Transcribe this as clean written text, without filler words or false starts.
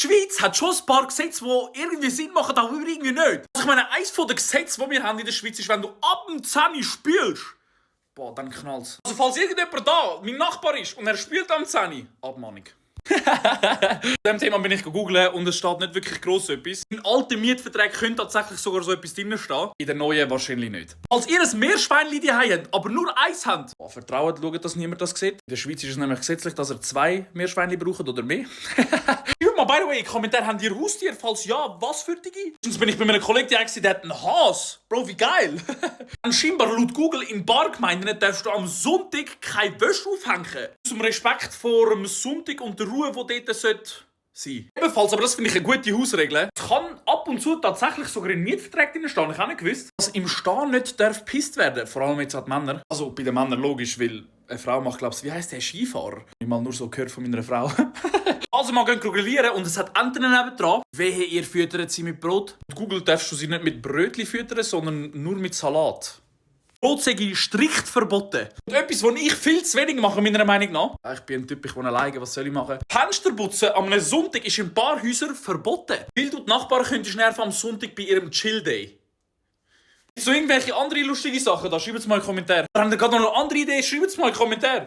Die Schweiz hat schon ein paar Gesetze, die irgendwie Sinn machen, aber irgendwie nicht. Also ich meine, eines der Gesetze, die wir haben in der Schweiz, ist, wenn du ab dem 10 spielst, boah, dann knallt's. Also falls irgendjemand da, mein Nachbar ist und er spielt am 10, Abmahnung. Zu dem Thema bin ich gegoogelt und es steht nicht wirklich gross etwas. In alten Mietverträgen könnte tatsächlich sogar so etwas drinstehen. In den neuen wahrscheinlich nicht. Falls ihr ein Meerschweinchen daheim habt, aber nur eins habt, vertraut, schaut, dass niemand das sieht. In der Schweiz ist es nämlich gesetzlich, dass ihr 2 Meerschweinchen braucht oder mehr. Schreibt mal, by the way, in den Kommentaren, habt ihr Haustier? Falls ja, was für die? Sonst bin ich bei meinem Kollegen, der hat einen Hase. Bro, wie geil. Scheinbar laut Google in Bargemeinden darfst du am Sonntag keine Wäsche aufhängen. Zum Respekt vor dem Sonntag und der Ruhe, die dort sein sollte. Ebenfalls, aber das finde ich eine gute Hausregel. Es kann ab und zu tatsächlich sogar in Mietverträgen stehen. Ich habe nicht gewusst, dass im Stehen nicht gepisst werden. Vor allem jetzt an die Männer. Also bei den Männern logisch, weil eine Frau macht, glaube ich, wie heisst der, Skifahrer? Ich habe mal nur so gehört von meiner Frau. Also mal grillieren und es hat Enten nebendran. Wehe, ihr füttert sie mit Brot. Mit Google darfst du sie nicht mit Brötchen füttern, sondern nur mit Salat. Brot sei strikt verboten. Und etwas, was ich viel zu wenig mache, meiner Meinung nach. Ich bin ein Typ, ich wohne alleine, was soll ich machen? Fensterputzen am einem Sonntag ist in ein paar Häusern verboten. Weil du die Nachbarn könntest nerven am Sonntag bei ihrem Chill-Day. So irgendwelche andere lustige Sachen, da schreibt es mal in die Kommentare. Habt ihr gerade noch eine andere Idee? Schreibt es mal in die Kommentare.